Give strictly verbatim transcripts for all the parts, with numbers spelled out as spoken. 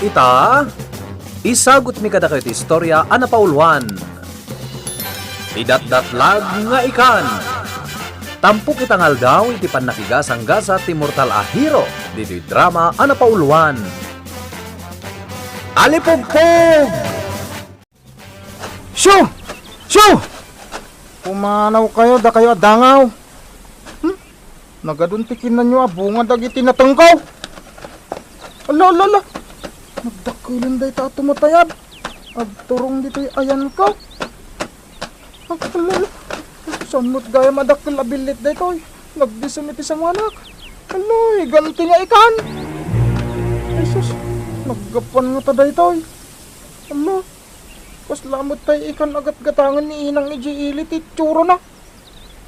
Ita, isagutmi kadakayo ti istorya a napauluan. Ti Datdatlag nga Ikan. Tampok ita nga aldaw iti pannakigasanggasat ti mortal a hero ditoy drama a napauluan. Alipugpog! Siu! Siu! Pumanawkayo, dakayo a dangaw. Hmm? Nagadun ti kinanyo a bunga dagiti natengko. Ala, ala, ala. Nagdakkelen dayta a tumatayab. Agturong ditoy ayanko. Ah, ala, ala. Saan met gayam a dakkel a billit daytoy? Nagdisem iti sanguanak. Ala, iganti nga ikan. Ay sus, naggapuan ngata daytoy. Ala, kasla met tay ikan a gatgatangen ni inang idiay ili ti itsurana.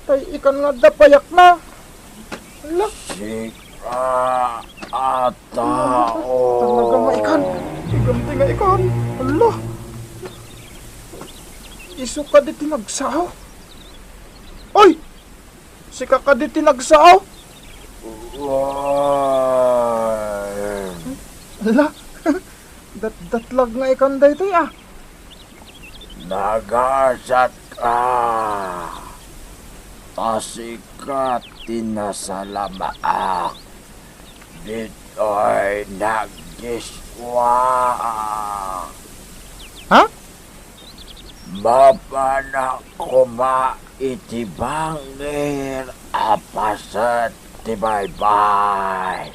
Tay ikan nga adda payakna. Ala. Sika a tao. Talaga nga ikan. Iganti nga ikan. Ala. Isu kadi ti nagsao? Oy! Sika kadi ti nagsao? Wen. Ala. Datdatlag nga ikan daytoy, a. Nagasatka. Ta sika ti nasalamaak. Ditoy nagdiskuak. Ha? Mapanak koma iti bangir a paset ti baybay.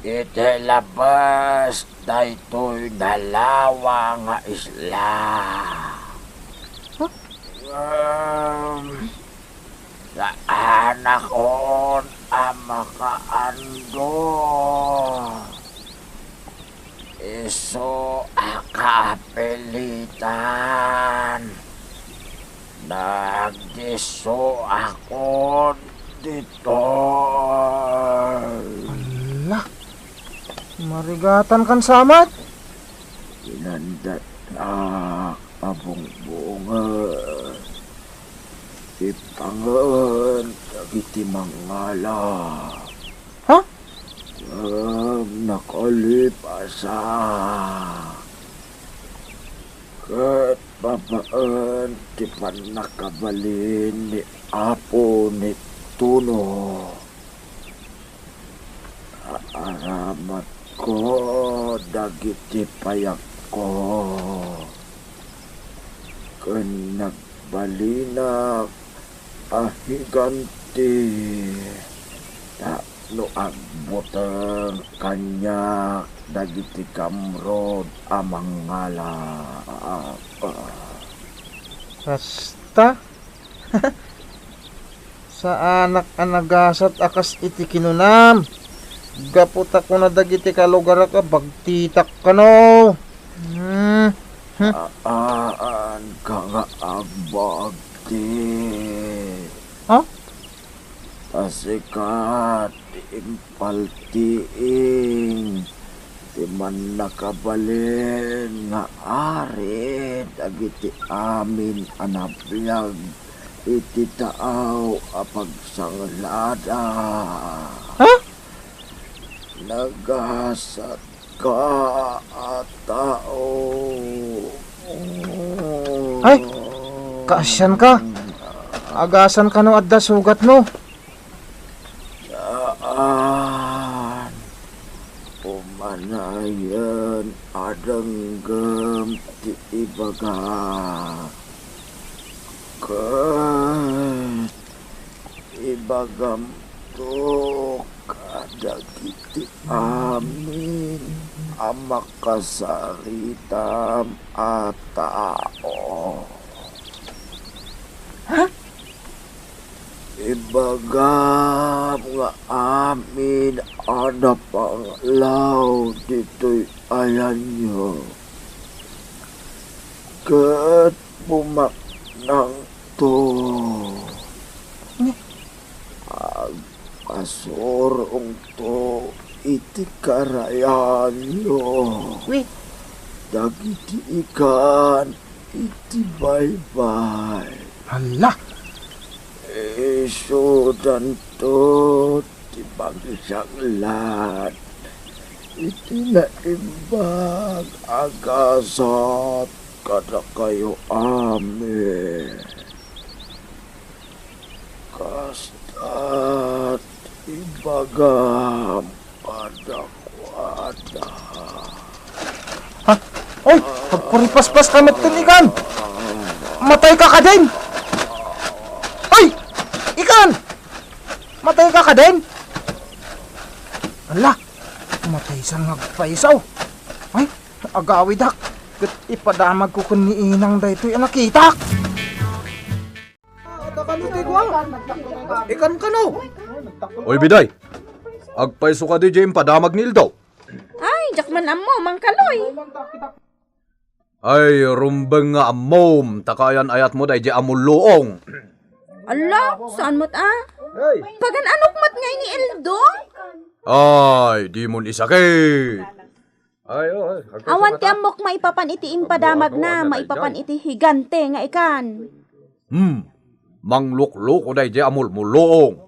Iti labas daytoy nalawa nga isla. Huh? Ngem saanakon a makaandor. Isu a kaapilitan. Nagdisso akon ditoy. Ala, marigatan kan samat. Inandatak a bungbungen. Ipangen dagiti mangngala. Ha? Ngem nakalipasa. Ket babaen ti pannakabalin ni Apo Neptuno, aaramatko dagiti payagko. Ken nagbalinak a higanti tapno agbuteng kaniak dagiti kamrod a mangngala. Kasta? Saanak a nagasat a kas iti kinunam. Gapu ta kuna dagiti kalugarak a bagtitak kano. Hmm. Hmm. Saanka nga agbagti. Ha? Ta sika ti impaltiing ti mannakabalin nga ari dagiti amin a nabiag iti taaw a pagsanglada. Ha? Nagasatka a tao. Ay, kaasianka. Agasanka no adda sugatmo. Saan. Umanayen a denggem ti ibaga. Ket ibagamto kadagiti amin a makasaritam a tao. Ha? Ibagam nga amin a napanglaw ditoy ayanyo. Ket pumaknangto. Ni? Agpasurongto iti karayanyo. Wi. Dagiti ikan iti baybay. Hala! Isudanto ti pagsanglat iti naimbag a gasat kadakayo amin. Kastat ibagam kadakuada. Ha? Oy, agkuripaspas ka met ken ikan! Matay ka kadin! Oy! Ikan! Matay ka kadin! Ala, matay sa nga agpayso. Ay, agawidak. Ket ipadamagko ken ni Inang daytoy a nakitak. Ikan kano? Oy, Biday. Agpayso kadi diay impadamag ni Ildo? Ay, diak man ammo, Mang Kaloy. Ay, rumbeng nga ammom, ta kaayan-ayatmo daydiay a mulluong. Ala, saan met a? Ay. Pagan-anok met ngay ni Ildo? Ay, dimon isakit. Ay, oh, ay, agpayso. Awan ti ammok maipapan iti impadamagna, maipapan iti higante nga ikan. Hmm. Manglukloko daydiay a mulmulluong.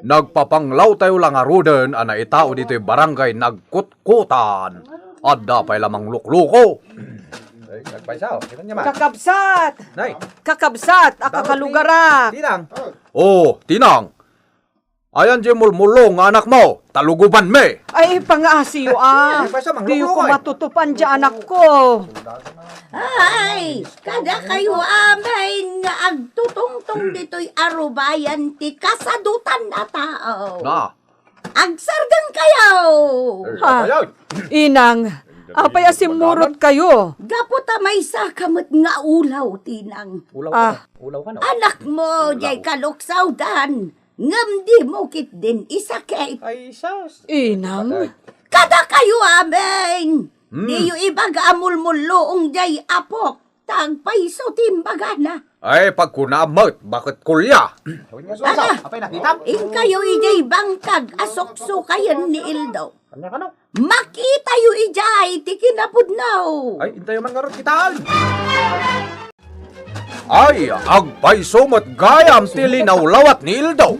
Nagpapanglawtayo la ngaruden a naitao ditoy barangay Nagkutkutan. Adda pay la manglukloko. Ay, nagpayso. Kita niya man. Kakabsat! Nay. Kakabsat, a kakalugara. Tinang. Oh, Tinang. Ayan diay mulmulluong nga anakmo, ta lugubanmi. Ay, pangaasiyo, a. Ay, basta manglukloko, eh. Diyo ko matutupan diay anakko. Ay, kadakayo amin nga agtutungtong ditoy a rubayan ti kasadutan a tao. Na. Agsardengkayo. Eh, ha? Apay? Inang, apay a simmurotkayo? Gapu ta maysa ka met nga ulaw, Tinang. Ulaw ka? Ah. Ulaw ka, no? Anakmo, ulaw. Diay kaluksawdan. Ngem dimo ketdin isakit. Ay, sus. Inang? Patay. Kadakayo amin! Hmm. Diyo ibaga a mulmulluong diay apok, ta agpayso ti imbagana. Ay, pagkuna met, baket kulia. Ala, apay, nakitam? Inkayo idiay bangkag a suksukayen ni Ildo. Ania kano? Makitayo idiay ti kinapudno. Ay, intayo man ngarud kitaen. Ay, agpayso met gayam ti linawlawat ni Ildo.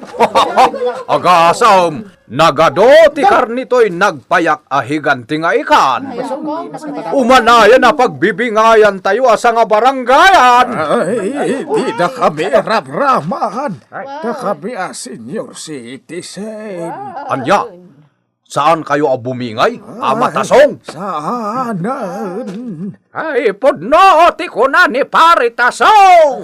Agasam, nagadu ti karne toy nagpayak a higante nga ikan. Umanayan a pagbibingayantayo a sangabarangayan. Ay, dida kami rabraman. Dakami a senior citizen. Ania? Saankayo a bumingay a matasong? Saanen. Ay, pudno ti kuna ni Pari Tasong.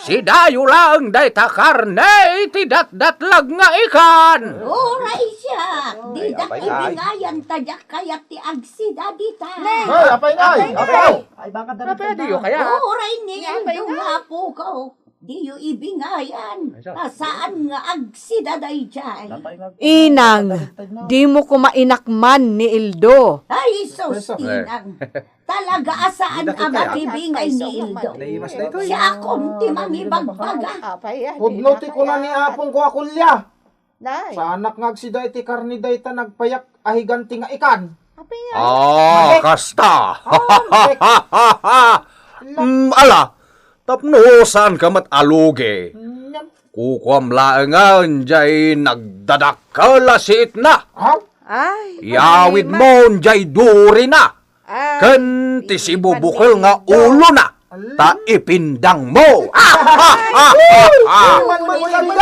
Sidayo laeng dayta karne iti datdatlag nga ikan. Uray siak, didak ibingayan ta diak kayat ti agsida dita. Ay, apay, nay, apay. Apay, diyo kayat? Uray ni Indo nga apoko. Diyo ibingayan, ta saan nga agsida daydiay. Inang, dimo koma inakman ni Ildo. Ay, sus, inang. Talaga a saan a makibingay ni Ildo. Siakon ti mangibagbaga. Pudno ti kuna ni apongko a kulia. Nay. Saanak nga agsida iti karne dayta nagpayak a higante nga ikan. Apay nga? Ah, kasta. Mm, ala, tapno saanka met a lugi. Kukuam laengen diay nagdadakkel a siitna. Ay. Iyawidmon diay durina. Ken ti sibubukel nga ulona, ta ipindangmo. Ay, man, man, man, man.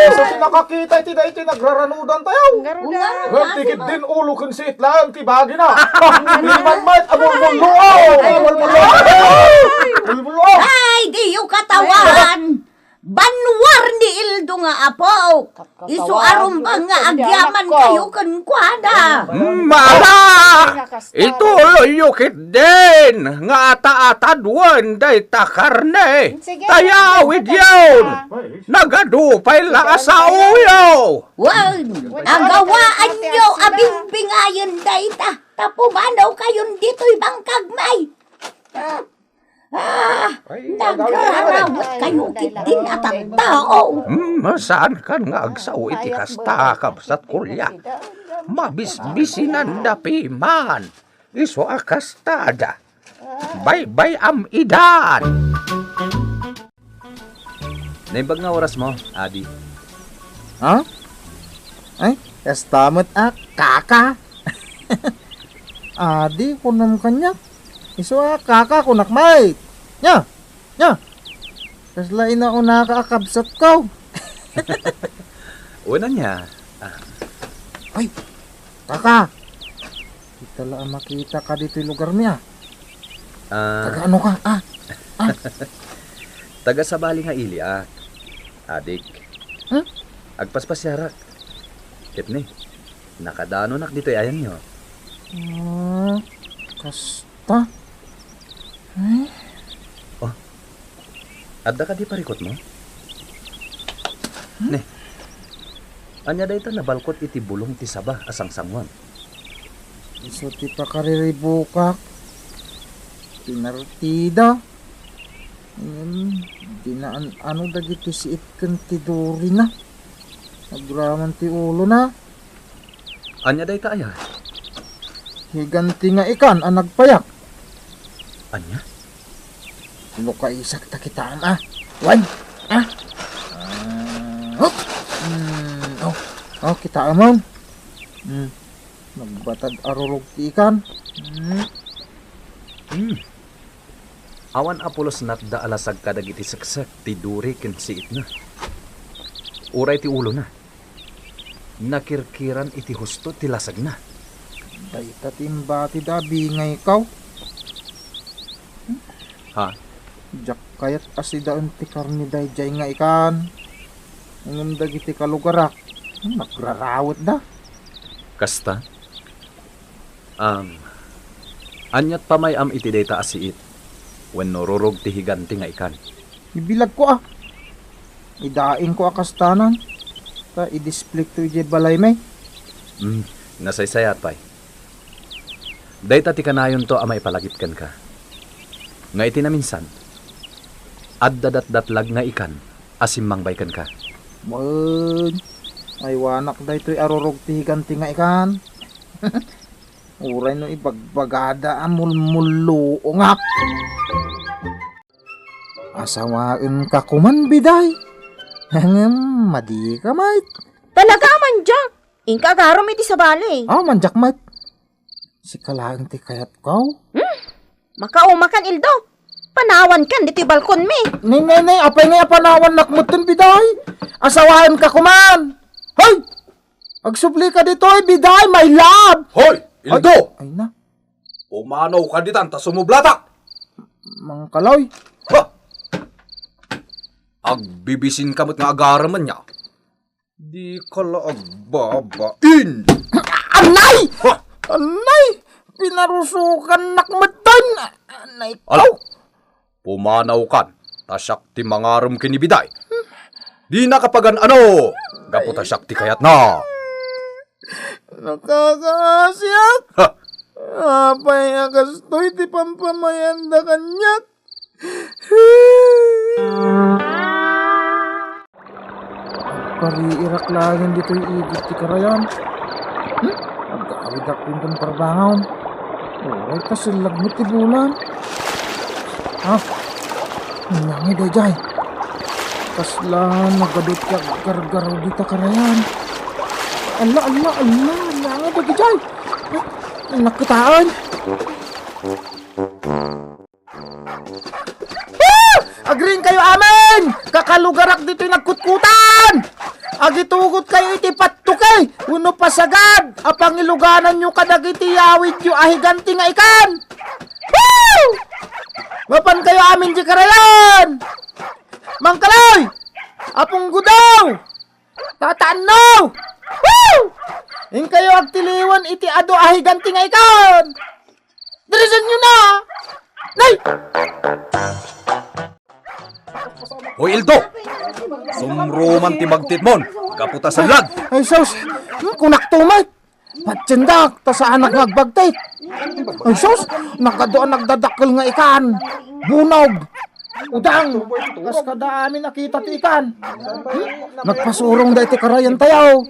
Isu ti nakakita iti daytoy nagraranudantayo. Ngem ti ketdin ulo ken siit laeng ti bagina. Iman met a mulmulluong. Ay, mulmulluong. Mulmulluong. Ay, diyo katawan. Banwar ni Ildo nga apo. Isu a rumbeng nga agyamankayo kenkuana. Mala! Ituloyyo ketdin nga ata-ataduen dayta karne. Sige, ta iyawidyon. Nagadu pay la a saoyo. Wen, agawaanyo a bingbingayen dayta, ta pumanawkayon ditoy bangkagmi. Ah, nagrarawetkayo ketdin a tattao. Hmm, saankan nga agsao iti kasta, kabsat kulia. Mabisbisinanda piman. Isu a kastada. Baybay-am idan. Naimbag nga orasmo, Adi. Ha? Ay? Kasta met a, kaka. Adi, kunam kaniak. Isu a, kaka, kunak met. Nia? Nia? Kasla inaunaka a kabsatko. Wen ania? Ah. Ay, kaka. Kita la a makitaka ditoy lugarmi, ah. Ah. Taga ano ka? Ah, ah. Taga sabali nga ili, ah. Adik. Hmm? Agpaspasiarak. Ket ni, nakadanonak ditoy ayanyo. Ah, kasta. Ay. Oh. Adda kadi parikutmo? Hmm? Ne. Ania dayta nabalkot iti bulong ti saba a sangsanguan? Isu ti pakariribukak. Pinartida. Ngem, dinaan ano dagiti siit ken ti durina. Agraman ti ulona. Ania dayta aya? Higanti nga ikan a nagpayak. Ania? Lukaisak ta kitaem, ah. Wan! Ah! Ah, hop! Hmm, oh. Oh, kitaem, ah. Hmm. Nagbatad a rurog ti ikan. Hmm. Hmm. Awan a pulos natda a lasag kadagiti seksek ti duri ken siitna. Uray ti ulona. Nakirkiran iti husto ti lasagna. Dayta ti imbatida a bingayko. Ha? Diak kayat a sidaen ti karne daydiay nga ikan. Ngem dagiti kalugarak, nagrarawetda. Kasta? Am, aniat pamay-am iti dayta a siit wenno rurog ti higanti nga ikan? Ibilagko a. Idaingko a kastanan. Ta idisplayko idiay balaymi. Hmm, nasaysayaat pay. Dayta ti kanayonto a maipalagip kenka. Nga iti naminsan, adda datdatlag nga ikan a simmangbay kenka. Wen, aywanak daytoy a rurog ti higanti nga ikan. Uray no ibagbagada a mulmulluongak. Asawaenka koman, Biday. Ngem, madika met. Talaga, Mandiak. Inka agaram iti sabali. Ah, Mandiak met. Sika laeng ti kayatko. Hmm? Makaumakan, Ildo. Panawankan ditoy balkonmi. Nay, nay, nay, apay ngay a panawannak metten, Biday? Asawaenka koman. Hoy! Agsublika ditoy, Biday, my love! Hoy, Ildo! Ay, ay na. Pumanawka ditan ta sumublata! Mangkaloy. Ha! Agbibisinka met nga agaram ania. Dika la agbabain! Anay! Ha! Anay! Pinarusokannak metten! Anay ko! Ala, pumanawkan, ta siak ti mangarem ken ni Biday. Dina kapagan-ano, gapu ta siak ti kayatna. Nakakaasiak. Ha! Apay a kastoy ti pampamayanda kaniak? Agpariirak laengen ditoy igid ti karayan. Hmm? Agawidak pinton parbangon. Uray, kasellag met ti bulan. Ha? Ania ngay daydiay? Kasla nagadu ti aggargaraw dita karayan. Alla, alla, alla, ania ngay daydiay? Ay, nakkitaan. Ah! Agriingkayo amin! Kakalugarak ditoy nagkutkutan! Agitugotkayo iti pattuki wenno pasagad a pangilugananyo kadagiti yawidyo a higanti nga ikan! Woo! Mapankayo amin di karayan! Mangkaloy! Apong Gudaw! Tata Anno! Woo! Inkayo agtiliwen iti adu a higanti nga ikan! Dirisenyo na! Nay! Hoy, Ildo! Sumruman ti bagtitmon, gapu ta sellag! Ay, sus! Hmm, kunakto met! Patiendak, ta saanak nga agbagtit! Ay, sus! Nagadu a nagdadakkel nga ikan! Bunog! Udang! Kas kada amin a kita ti ikan! Hmm? Nagpasurong daytoy karayan tayo!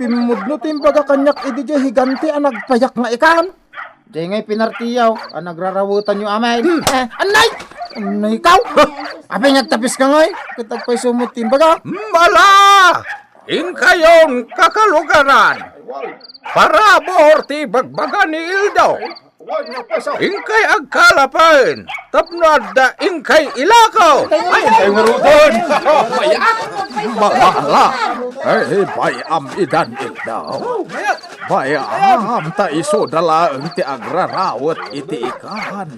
Pimmudno ti imbaga kaniak idi diay higanti a nagpayak nga ikan! Diay ngay pinartiyaw a nagrarawetanyo amin. Hmm. Eh, annay! Annay kaw! Apay nga agtapiska ngay? Ket agpayso met ti imbaga? Hmm, ala! Inkayon kakalugaran. Parabur ti bagbaga ni Ildo. Inkay agkalapen tapno adda inkay ilako. Ay, ay, ngaruden. Malala. Ay, bay-am idan Ildo. Bay-am ta isu da laeng ti agrarawet iti ikan.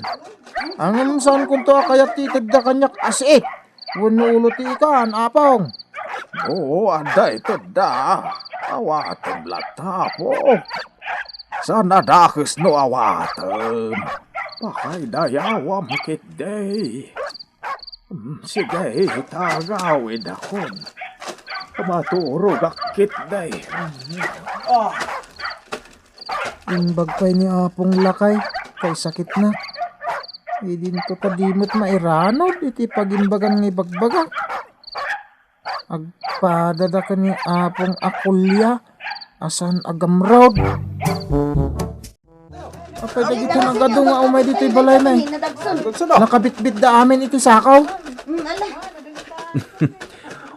Ngem saankonto a kayat ti itedda kaniak a siit wenno ulo ti ikan, Apong. Oo, adda itedda. Awatem latta, Apo. Saan a dakes no awatem. Pakaydayawam ketdi. Mm, sige, itagawidakon. Maturogak ketdi. Ah. Imbag pay ni Apong Lakay, kaysakitna. Idinto ta di met mairanod iti pagimbagan nga ibagbaga. Agpadada ken ni Apong a kulia a saan a gamrod. Apay dagiti nagadu nga umay ditoy balay, may? Nakabitbit da amin iti sakaw. Mm, ala.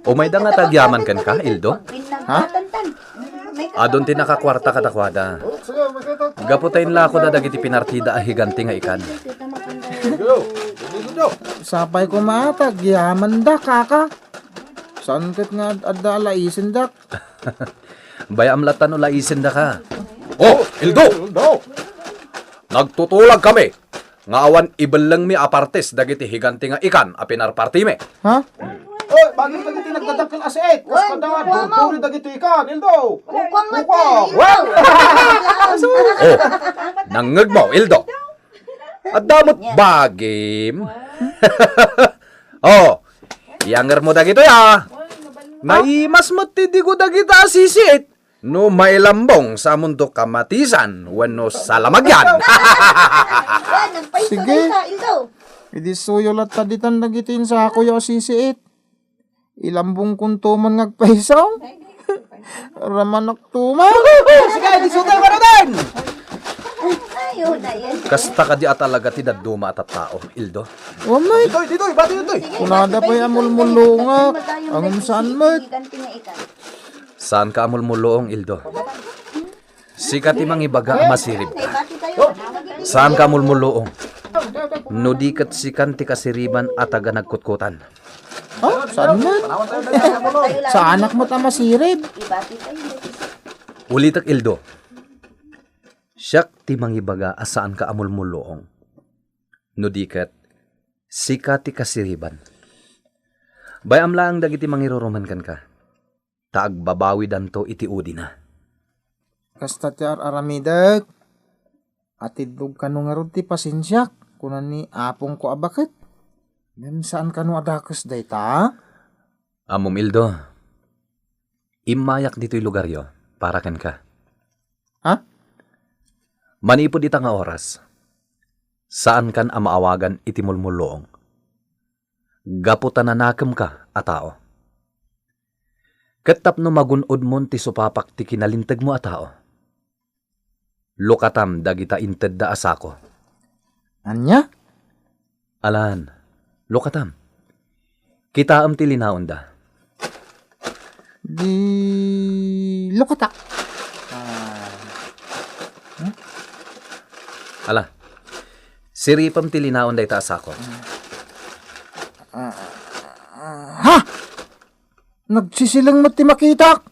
Umayda nga tagyaman kenka, Ildo? Ha? Adun ti nakakuarta kadakuada. Gapu ta inlakoda dagiti pinartida a higante nga ikan. Sapay koma, tagyamanda, kaka. Saan ket nga ad-, adda a laisendak? Bay-am latta no laisendak, a. Oh, Ildo! Ildo! Nagtutulagkami nga awan ibellengmi a partes dagiti higante nga ikan a pinarpartimi. Ha? Oy, bagim dagiti nagdadakkel a siit. Oy, kukuam. Kas kada durduri dagiti ikan, Ildo. Kukuam met, Ildo. Well. Oh, nangngegmo, Ildo. Adda met bagim. Oh, iyangermo dagitoy, a. Naimas met ti digo dagita a sisiit. No mailambong sa mundo kamatisan wenno salamagian. Wen, nagpayso. Sige. Dayta, Ildo. Idi suyo latta ditan dagiti insakoyo a sisiit. Ilambongkonto man nga agpayso. Ramanak tuman. Sige, idi suyo, Marodan. Ayo, dayan. Kasta kadi a talaga ti dadduma a tattao, Ildo? Wamay. Ditoy, ditoy, bati ditoy. Kunada pay a mulmulungak. Angem saan met. Saanka a mulmuluong, Ildo. Sika ti mangibaga a masiribka. Saanka a mulmuluong. No di ket sikan ti kasiriban a taga nagkutkutan. Oh, saan met? Saanak met a masirib? Ulitek, Ildo. Siak ti mangibaga a saanka a mulmuluong. No di ket, sika ti kasiriban. Bay-am laeng dagiti mangiruruman kenka, ta agbabawidanto iti udina. Kasta ti ar-aramidek. Atiddog kano ngarud ti pasensiak, kuna ni apongko a baket. Ngem saan kano a dakes dayta? Ammom, Ildo, immayak ditoy lugaryo para kenka. Ha? Manipud ita nga oras, saankan a maawagan iti mulmulluong, gapu ta nanakemka a tao. Ket tapno magun-odmon ti supapak ti kinalintegmo a tao, lukatam dagita intedda a sako. Ania? Alan, lukatam. Kitaem ti linaonda. Di lukatak. Ah. Hmm? Ala, siripem ti linaon dayta a sako. Ah, ah, ha? Nagsisileng met ti makitak.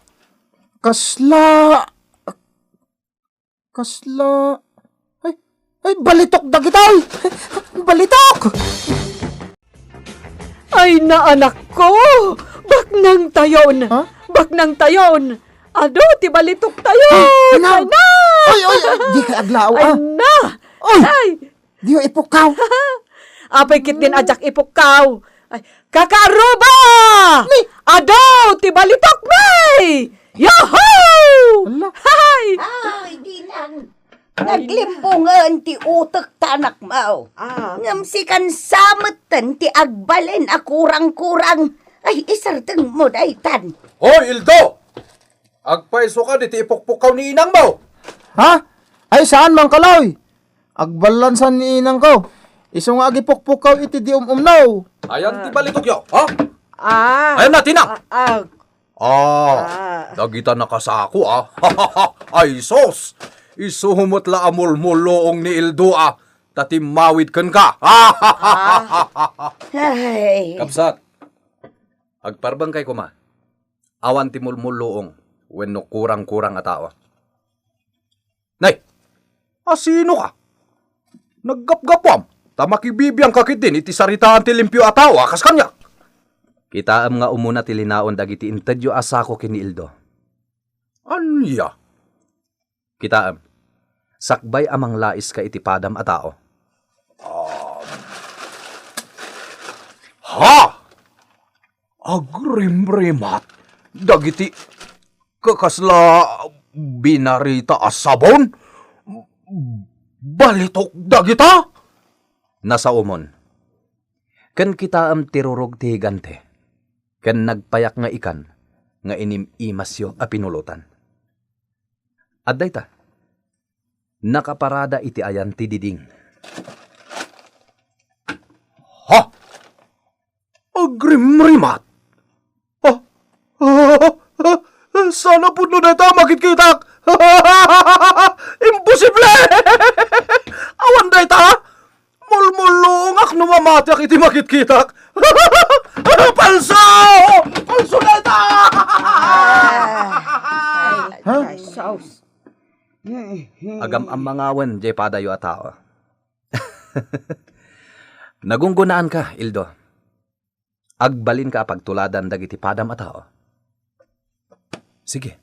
Kasla Kasla, ay, ay, balitok dagitoy! Balitok! Ay, naanakko! Baknang tayon! Ha? Baknang tayon! Adu ti balitok tayon! Ay, na- Ay, na! Ay, ay, ay, di ka aglao, ay, ah. Na! Ay! Ay! Diyo ipukkaw. Apay ketdin a diak ipukkaw. Ay, kakaruba! Ni? Adu ti balitokmi! Yahoo! Hala. Hay! Ay, di nang naglimbungen ti utek ta anakmo. Ah. Ngem sikan sa metten ti agbalin a kurang-kurang. Ay, isardengmo daytan. Hoy, Ildo! Agpayso ka diti ipukpukkaw ni inangmo! Ha? Ay, saan, Mang Kaloy? Agballansan ni inangko. Isu nga agipukpukkaw iti di um-umno. Ayan ti balitokyo, ha? Ah. Ayan na, tinang! Ah, ah. Ah, dagita nakasako, ah. Ay, sus! Isu met la a mulmulluong ni Ildo, ah, ta timmawid kenka. Ah. Ay. Kabsat, agparbengkay koma. Awan ti mulmulluong wenno kurang-kurang a tao. Nay, asino ka? Naggapgapuam, ta makibibiangka ketdin iti saritaan ti limpio a tao a kas kaniak. Kitaem nga umuna ti linaon dagiti intedyo a sako ken ni Ildo. Ania? Kitaem, sakbay a manglaiska iti padam a tao. Ah. Ha? Agrimrimat dagiti kakasla binarita a sabon? Balitok dagita? Nasaomon. Ken kitaem ti rurog ti higante, ken nagpayak nga ikan nga inim-imasyo a pinulotan. Adda ita, nakaparada iti ayan ti diding. Ha? Agrimrimat? Ah, ah, ah, ah, sana pudno dayta a makitkitak. Imposible! Awan dayta! Mulmulluongak no mamatiak iti makitkitak. Palso! Palso dayta! Ah, ay, ay, sus. Agam-ammangawen jay padayo a tao. Nagunggonaanka, Ildo. Agbalinka a pagtuladan dagiti padam a tao. Sige,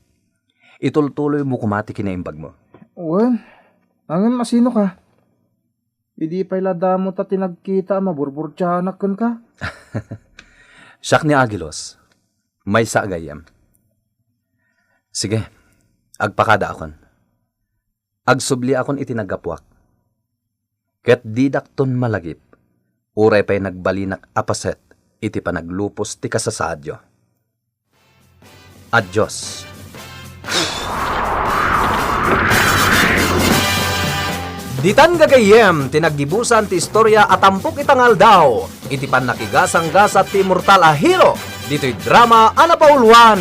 itultuloymo koma ti kinaimbagmo. Wen, ngem asino ka? Idi pay la damo ta ti nagkita a maburburtianak kenka? Siak ni Agilos. Maysa a gayyem. Sige, agpakadaakon. Agsubliakon iti naggapuak. Ket didakton malagip, uray pay nagbalinak a paset iti panaglupos ti kasasaadyo. Adios. Ditan gagayyem ti naggibusan ti istorya a tampok ita nga aldaw iti pannakigasanggasat ti immortal a hero ditoy drama a napauluan.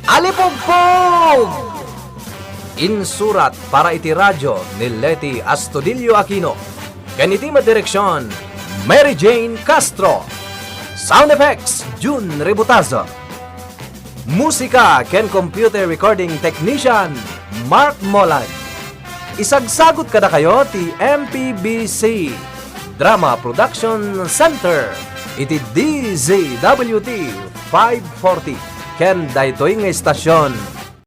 Alipugpog! Insurat para iti radyo ni Leti Astudillo Aquino, ken iti madireksion, Mary Jane Castro. Sound effects, Jun Ributazo. Musika ken computer recording technician, Mark Molan. Isagsagut kadakayo ti M P B C Drama Production Center iti D Z W T five forty ken daytoy nga istasion